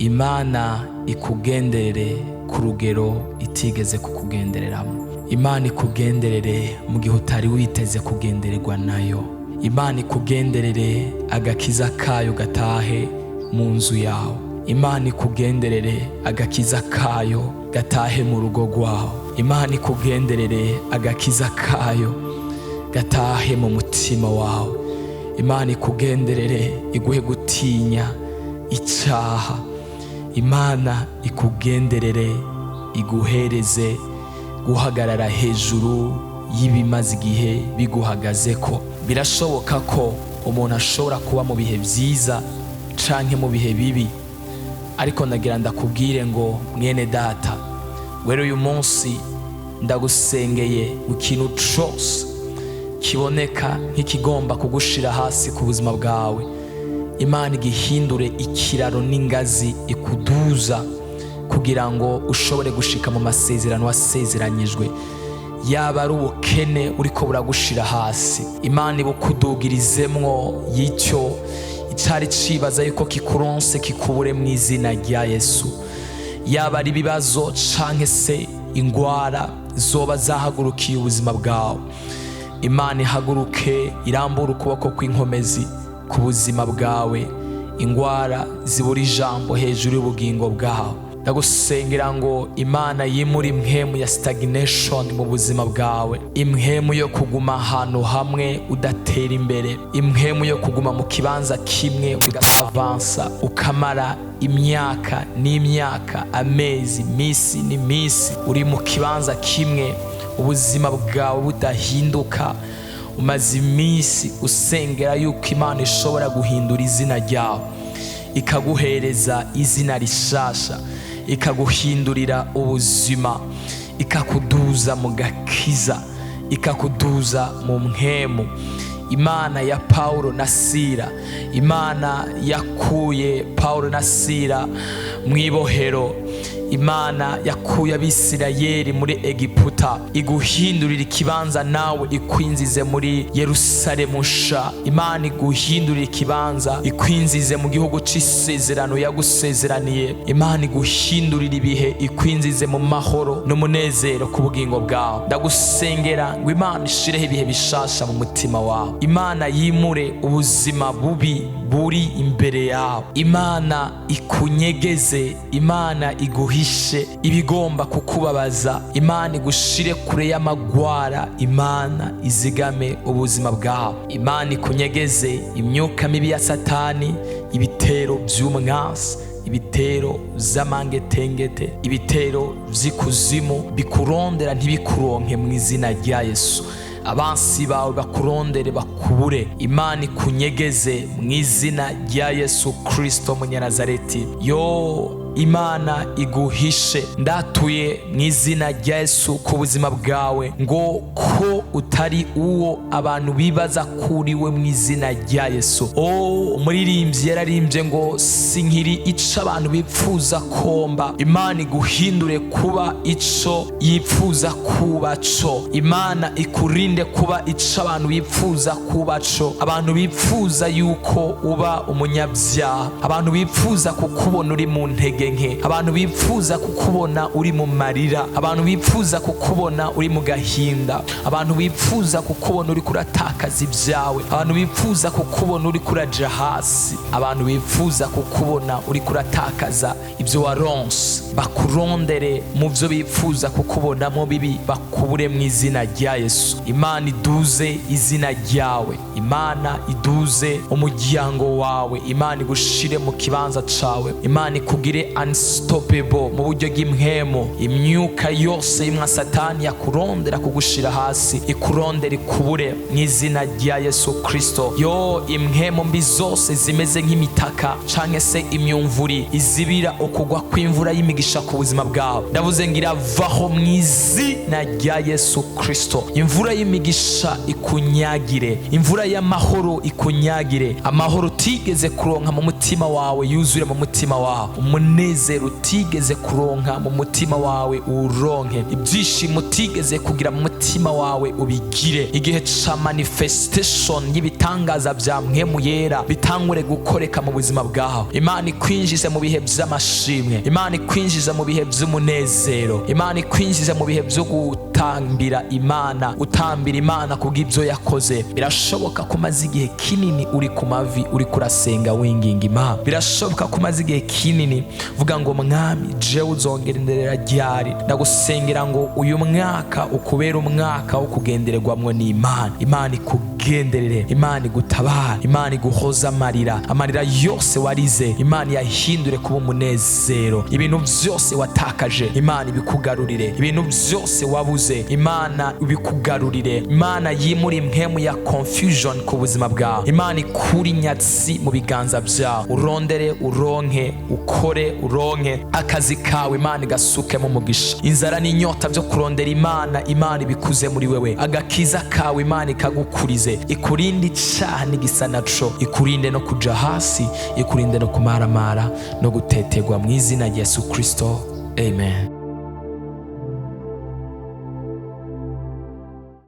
Imana ikugenderere ku rugero itigeze kukugendereramo. Imana ikugenderere mu gihe utari witeze kugendererwa nayo. Imana ikugenderere, agakiza kayo gatahe mu nzu yawe. Imana ikugenderere, agakiza kayo gatahe mu rugo rwawe. Imana ikugenderere, agakiza kayo gatahe mu mutima wawe. Imana ikugenderere, iguhe gutinya icyaha. Imana ikugenderere, iguhereze guhagarara hejuru y'ibimaze igihe biguhagaze ko. Birashoboka ko umuntu ashobora kuba mu bihe byiza canke mu bihe bibi, ariko ndagira ndakubwire ngo mwene data wera, uyu munsi ndagusengeye mu kintu cose kiboneka nk'ikigomba kugushira hasi ku buzima bwawe, Imana igihindure ikiraro n'ingazi ikuduza kugira ngo ushobore gushika mu masezerano wasezeranyijwe. Yaba ari ubukene uriko buragushira hasi, Imana ibukudugirizemwo y'icyo icari cibaza yuko kikuronse kikubure mu izina rya Yesu. Yaba ari ibibazo canke se ingwara zoba zahagurukiye ubuzima bwawe, Imana ihaguruke irambure ukuboko kw'inkomezi ku buzima bwawe, ingwara zibura ijambo hejuru y'ubugingo bwawe. Ndagusengera ngo Imana yimure impwemu ya stagnation mu buzima bwawe, impwemu yo kuguma ahantu hamwe udatera imbere, impwemu yo kuguma mu kibanza kimwe udavansa, ukamara imyaka n'imyaka, amezi, misi n'imisi uri mu kibanza kimwe, ubuzima bwawe budahinduka. Umaze iminsi usengera yuko Imana ishobora guhindura izina ryawe, ikaguhereza izina rishasha, ikaguhindurira ubuzima, ikakuduza mu gakiza, ikakuduza mu mpwemu. Imana ya Paulo na Sira, Imana yakuye Paulo na Sira mu ibohero, Imana yakuye Abisirayeli muri Egiputa, iguhindurira ikibanza nawe ikwinzize muri Yerusalemu nsha. Imana iguhindurira ikibanza, ikwinzize mu gihugu c'isezerano yagusezeraniye. Imana iguhindurira ibihe, ikwinzize mu mahoro n'umunezero ku bugingo bwawe. Ndagusengera ngo Imana ishireho ibihe bishasha mu mutima wawe. Imana yimure ubuzima bubi buri imbere yawe. Imana ikunyegeze, Imana iguhishe ibigomba kukubabaza, Imana igushire kure y'amagwara, Imana izigame ubuzima bwawe. Imana ikunyegeze imyuka mibi ya Satani, ibitero by'umwansi, ibitero vy'amangetengete, ibitero vy'ikuzimu bikurondera ntibikuronke mu izina rya Yesu. Abansi bawe bakurondere bakubure. Imana ikunyegeze mu izina rya Yesu Kristo Munyanazareti. Yo, Imana iguhishe. Ndatuye mu izina rya Yesu ku buzima bwawe ngo ko utari uwo abantu bibaza kuriwe mu izina rya Yesu. O, umuririmbyi yararimbye ngo sinkiri ico abantu bipfuza komba. Imana iguhindure kuba ico yipfuza kuba co. Imana ikurinde kuba ico abantu bipfuza kuba co. Abantu bipfuza yuko uba umunyabyaha, abantu bipfuza kukubona uri mu ntege nke, abantu bipfuza kukubona uri mu marira, abantu bipfuza kukubona uri mu gahinda, abantu bipfuza kukubona uri kuratakaza ibyawe, abantu bipfuza kukubona uri kuraja hasi, abantu bipfuza kukubona uri kuratakaza ibyo waronse, bakurondere mu byo bipfuza kukubonamo bibi, bakubure mu izina rya Yesu. Imana iduze izina ryawe, Imana iduze umuryango wawe, Imana igushire mu kibanza cawe, Imana ikugire unstoppable mu buryo bw'impwemu. Imyuka yose y'umwa Satani yakurondera kugushira hasi, ikurondera ikubure mu izina rya Yesu Kristo. Yo, impwemu mbi zose zimeze nk'imitaka canke se imyumvuri izibira ukugwa kw'imvura y'imigisha ku buzima bwawe, ndavuze ngo iravaho mu izina rya Yesu Kristo. Imvura y'imigisha ikunyagire, imvura y'amahoro ikunyagire, amahoro. Utigeze kuronka mu mutima wawe yuzure mu mutima wawe, umunezero utigeze kuronka mu mutima wawe uwuronke, ibyishimo utigeze kugira mu mutima wawe ubigire. Igihe ca manifestation y'ibitangaza bya Mpwemu Yera bitangure gukoreka mu buzima bwawe. Imana ikwinjize mu bihe by'amashimwe, Imana ikwinjize mu bihe by'umunezero, Imana ikwinjize mu bihe byo gutambira Imana, utambira Imana kubw'ibyo yakoze. Birashoboka ko umaze igihe kinini uri ku mavi, uri kurasenga, winginga Imana. Birashoboka ko umaze igihe kinini vuga ngo: "Mwami, jewe uzongenderera ryari?" Ndagusengera ngo uyu mwaka ukubere umwaka wo kugendererwamwo n'Imana. Imana ikugenderere, Imana igutabara, Imana iguhoza amarira. Amarira yose warize, Imana yahindure kuba umunezero. Ibintu byose watakaje, Imana ibikugarurire. Ibintu byose wabuze, Imana ibikugarurire. Imana yimura impwemu ya confusion ku buzima bwawe. Imana ikure inyatsi mu biganza byawe, urondere uronke, ukore uronke, akazi kawe Imana igasukemo umugisha. Inzara n'inyota byo kurondera Imana, Imana ibikuze muri wewe. Agakiza kawe Imana ikagukurize, ikurinde icyaha n'igisa naco, ikurinde no kuja hasi, ikurinde no kumaramara no gutetegwa, mu izina rya Yesu Kristo, amen.